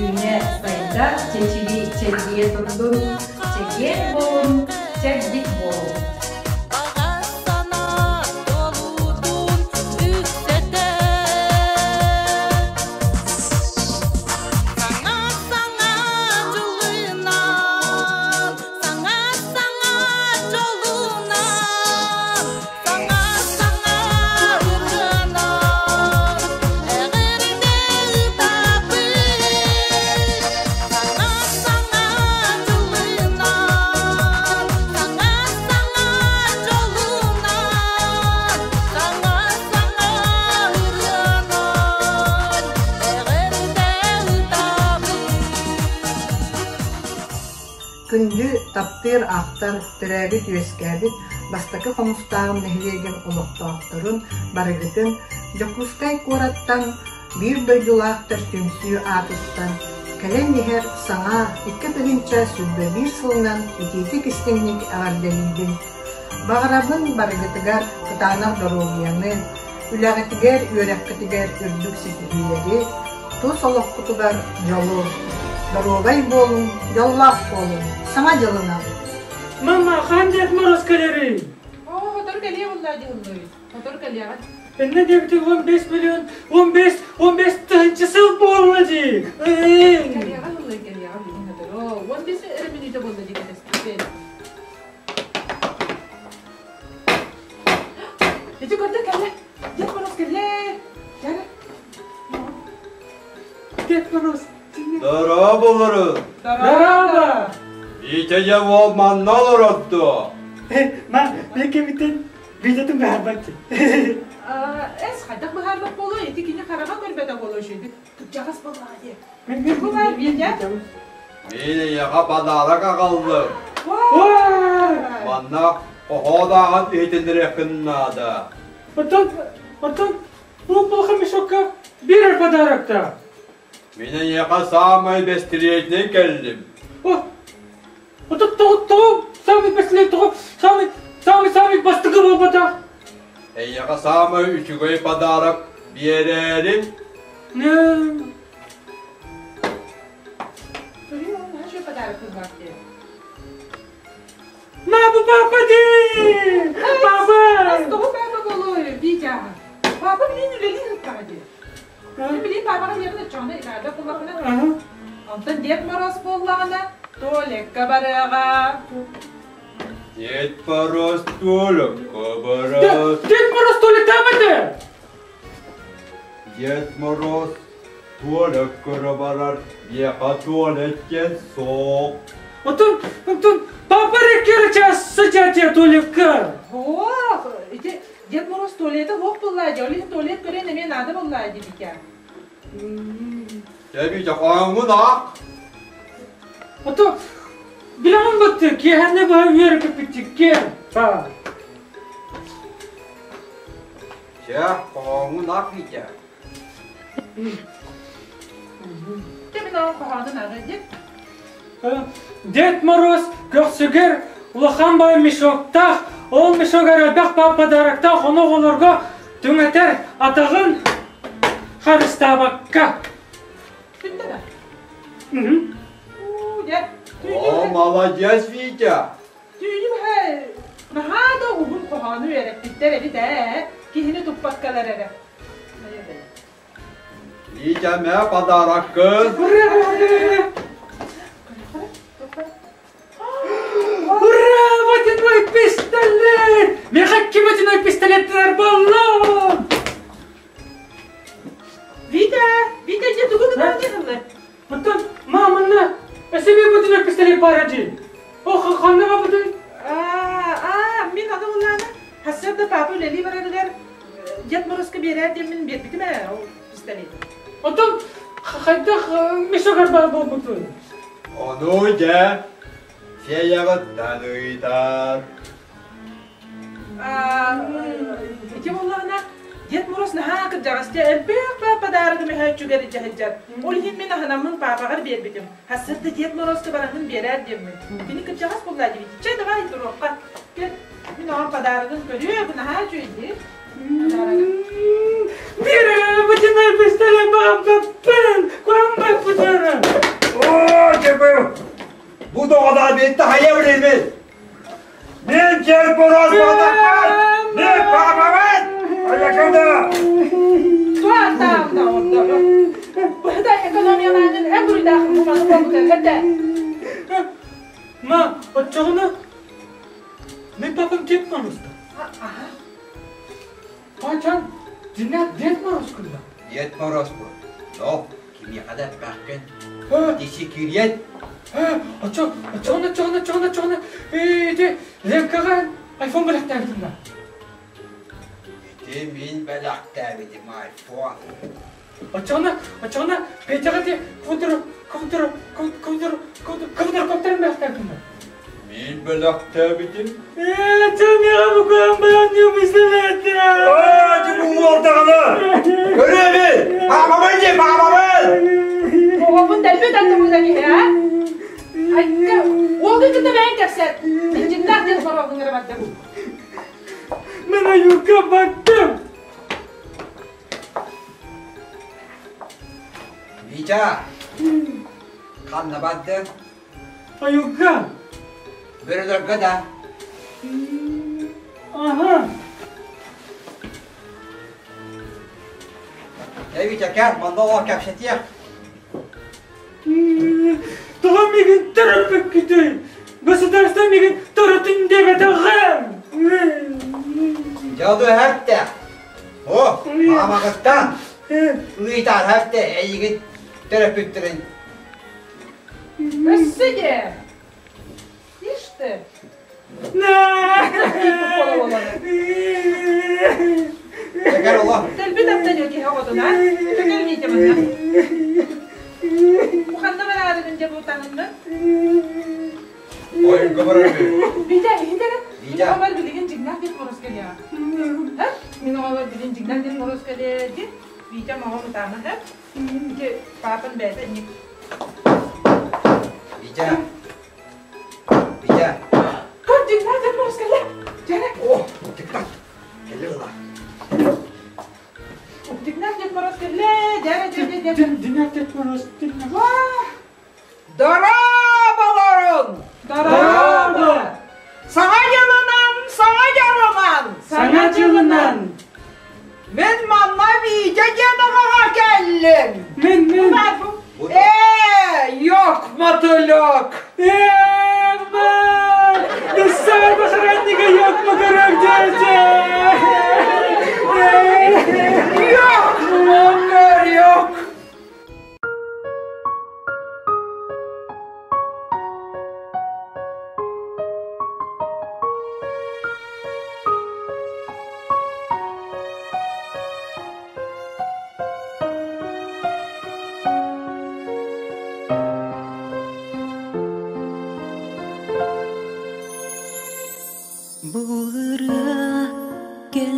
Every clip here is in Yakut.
үүнэ сайда, чэчирии чэлгийэ турдун, чэгиэн буолун, чэбдик буолун. Күндү таптыыр аахтар төрөөбүт-үөскээбит Бастакы Хомустааҕым нэһилиэгин олохтоохторун барыгытын Дьокуускай куораттан биир дойдулаахтар түмсүү аатыттан кэлэн иһэр саҥа 2021 сылынан итиитик-истиҥник эҕэрдэлиибин! Баҕарабын барыгытыгар кытаанах доруобуйаны, үлэҕитигэр, үөрэххитигэр үрдүк ситиһиилэри, тус олоххутугар дьолу! Доруобай буолуҥ, дьоллоох буолуҥ! Саҥа дьылынан! Мама, хаһан Дед Мороз кэлэрий? Оо, сотору кэлиэ буолла дьыллый. Сотору кэлиэҕэ. Иннэ диэбити 15 миллион, 15, 15 тыһыынча сыл буолла дии. Кэлиэҕэ ыллый, кэлиэҕэ билин сотору. 15 эрэ мүнүүтэ буолла дии кэтэспиппин. Ити көрдө кэллэ. Дед Мороз кэллэ. Кэлэ. Дед Мороз. Дорооболорун! Дорообо! Витя дьэ уол манна олорордо. Ма, мен кэмиттэн Витятын быһаарбат. Эс хайдах быһаарбат буолуо, ити кини хараҕа көрбөтө буолуо үчүгэй. Кырдьаҕас буоллаҕа дии. Бу баар Витя. Мин эйиэхэ подарок аҕаллым. Манна хоһоодааҕын иһитиннэриэххин наада. Оттон, оттон бу плохо мешокка биэрэр подарокта. Мин эйиэхэ саамай бэстилиэтинэй кэллим. О, оттон тоҕо, тоҕо самый бэстилиэт, тоҕо самый, самый, самый бастакы буолбатах? Эйиэхэ саамай үчүгэй подарок биэрээри. Мама, папа дии! Папа! Тоҕо папа буолуой, Витя? Папа билин үлэлии сыттаҕа дии. Билин папаҕа диэбин оччоҕуна итаада буоллаҕына. Онтон Дед Мороз буоллаҕына туалекка барыаҕа. Дед Мороз туалекка барар. Дед Мороз туалеттаабат Дед Мороз туалет көрө барар, миэхэ туалет диэн суох. Оттон, оттон папа эрэ час садьатия туалекка. Ох, ити Дед Мороз туалета суох буоллаа дии, ол иһин туалет көрөн эмиэ наада буоллаа дии Витя. Дьэ, Витя, хооҥҥун аах. Оттон билэҕин бытты, киэһэнни быһа үөрэ көппүттүккэ. Па. Чэ, хоһооҥҥун аах, Витя. Дьэ, мин ол хоһоонун ааҕа дьэ. Дед Мороз көхсүгэр улахан бай мешоктаах, ол мешогар элбэх подароктаах, ону оҕолорго түҥэтэр атаҕын харыстаабакка. Бүттэ да? Уу, дьэ. О, молодец, Витя! Түүнү быһа наһаа да уһун хоһоону үөрэппиттэр эбит ээ, киһини туппаккалар эрэ. Витя, мэ подароккын. Ура! Водяной пистолет! Миэхэ водяной пистолеттер буоллун! Витя, Витя, дьэ тугу гынан дьаһаллар? Оттон мааманна эсэби водяной пистолет баара дии. О, ханна бабытый? Аа, мин аны улаана хасыар да папа үлэлии барарыгар Дед Морозко биэрээр диэммин биэрбитим ээ ол пистолеты. Оттон хайдах мешок баар буолбутун? Ону дьэ, феяҕыттан ыйытар. Ити буоллаҕына, Дед Мороз наһаа кырдьаҕастыы элбэх подарогы мөһөөччүгэр илдьэ сылдьар. Ол иһин мин аһынаммын паапаҕар биэрбитим. Сарсыарда Дед Морозко бараҥҥын биэрээр диэммин. Кини кырдьаҕас буоллаа диэбит. Чэ, давай туруохха. Кэл, мин оҕом подарогын көрүө, бу наһаа үчүгэй дии. Подарогын. Бира, водяной пистолет бааппын! Куамбай подарок! Бу доҕода бетті хайа билемин. Мен жер бороз батақпын! Мен папамын! Айакада! Туаттаам да онно. Быһыта экономиялаанын эн буруйдаахын буманы буолбута этэ. Ма, оччоҕуна мен папам Дед Морозда. Пачан, динат Дед Мороз кылла. Дед Мороз бу. Но, кимиэхэ да эппэххин. Ити секрет. Оччо, оччоҕуна, оччоҕуна, оччоҕуна, оччоҕуна, ити Ленкаҕа айфон бэлэхтээбитим да. Ити мин бэлэхтээбитим айфон. Оччоҕуна, оччоҕуна Петяҕа ити квадро, квадро, квадро, квадро, квадро бэлэхтээбитим да. Мин бэлэхтээбитим. Ээ, чөмиэҕэ букуан баран ньубисэлээтэ. Аа, дьэ уолдаҕына! Көрүөбүн! Паапабын дии, паапабын! Оҕобун дэлби таттыбыта киһи, а? Айка, уолгун кытта бэйэҥ кэпсэт. Дьиннээх диэн хоруогун эрэ бардым. Мен аюка бардым. Витя, ханна бардыҥ? Айылга. Бөрөлөргө да. Аха. Эй, Витя, кэл, манна олох кэпсэтиэх. Тоҕо мигин төрөппүккүтүй? Государство мигин төрөтүн диэбэтэҕим. Дьэ, хэптэ. О, маамаҕыттан ыытаар хэптэ эйигин төрөппүттэрин Өссө де! Ишь ты! Кэр оло. Тэлбит аттан киһи оҕотун, а? Кэр Витя манна. Бу ханна бараарыгын дьэ бу таҥыннын? Ой, говорю. Витя, иһит эрэ. Витя. Мин оҕобор билигин дьиҥнээх Дед Мороз кэлиэҕэ. Һэ? Мин оҕобор билигин дьиҥнээх Дед Мороз кэлиэ дии. Витя оҕом ытаама, һэ? Ити паапан бэйэтэ инник Витя. Витя. Көр дьиҥнээх Дед Мороз кэллэ. Дьэрэ. О, тик-так. Кэллэ ыла. Дьиҥнээх Дед Мороз кэллэ. Дьэрэ, дьэрэ, дьэрэ. Дьиҥнээх Дед Мороз. Дорооболорун! Дорообо! Саҥа дьылынан, саҥа дьылынан! Саҥа дьылынан! Мин манна Витя диэн аҕаҕа кэллим. Мин, мин! Ээ, yok мотылек! Ээ, Бессар охранника yok макарок дядя! Yok макарек! Бу ырыа кэлэр.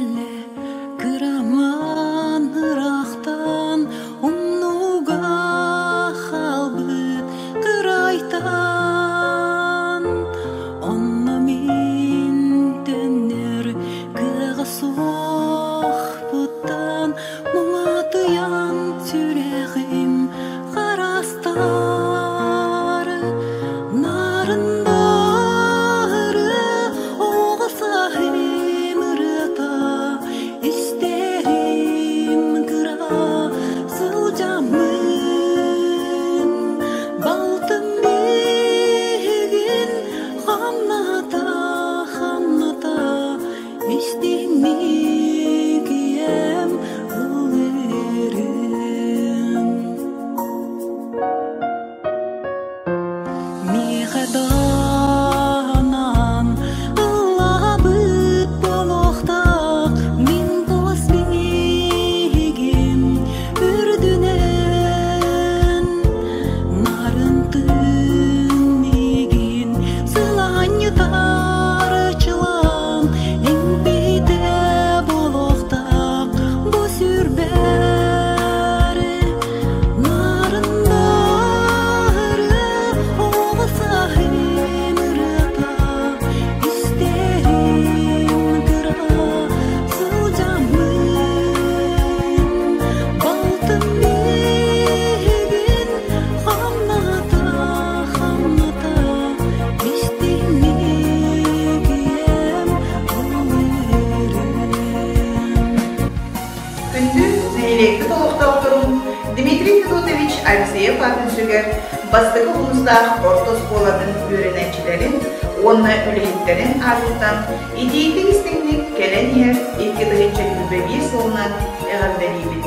Алексей Федотович Алексеев аатын сүгэр бастакы улуустаах орто оскуолатын үөрэнээччилэрин уонна үлэһиттэрин аатыттан итиитик-истиҥник кэлэн иһэр 2021 сылынан эҕэрдэлиибит.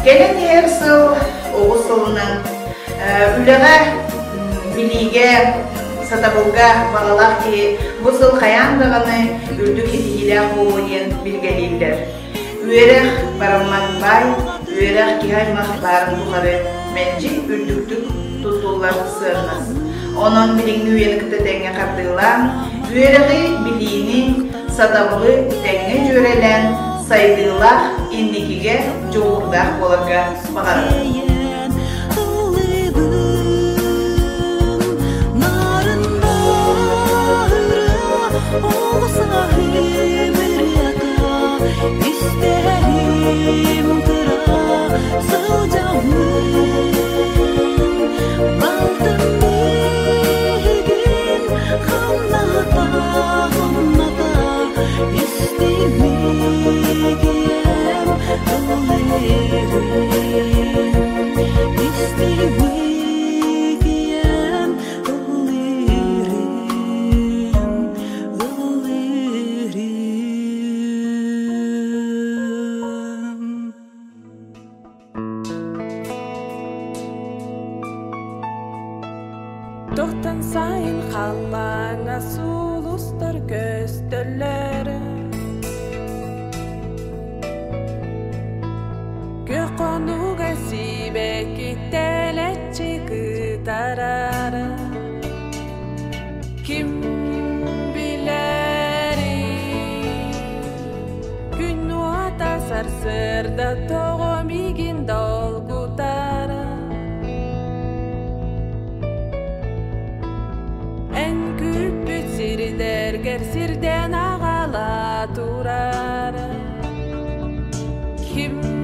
Кэлэн иһэр сыл оҕус сылынан үлэҕэ, билиигэ, сатабылга баҕалаах киһи бу сыл хайаан даҕаны үрдүк ситиһиилээх буолуо диэн билгэлииллэр. Үөрэх бараммат баай, үөрэх киһи аймах баарын тухары мэлдьи үрдүктүк туттуллар сыаннас. Онон билиҥҥи үйэни кытта тэҥҥэ хардыылаан, үөрэҕи, билиини, сатабылы тэҥҥэ дьүөрэлээн, сайдыылаах, инникигэ дьулуурдаах буоларга баҕарабын. Истэрим кыра сылдьаммын Балтым миигин хамната хамната Истимигиэм ыллыырым Истимигиэм ыллыырым ыллыырым Тохтон сайын халлааҥҥа сулустар көстөллөр Күөх хонууга сибэкки тэлэччи кытарар Ким билэрий Күн уота сарсыарда тоҕо миигин долгутар Эн күүппүт сирдэргэр сирдэн аҕала турар Ким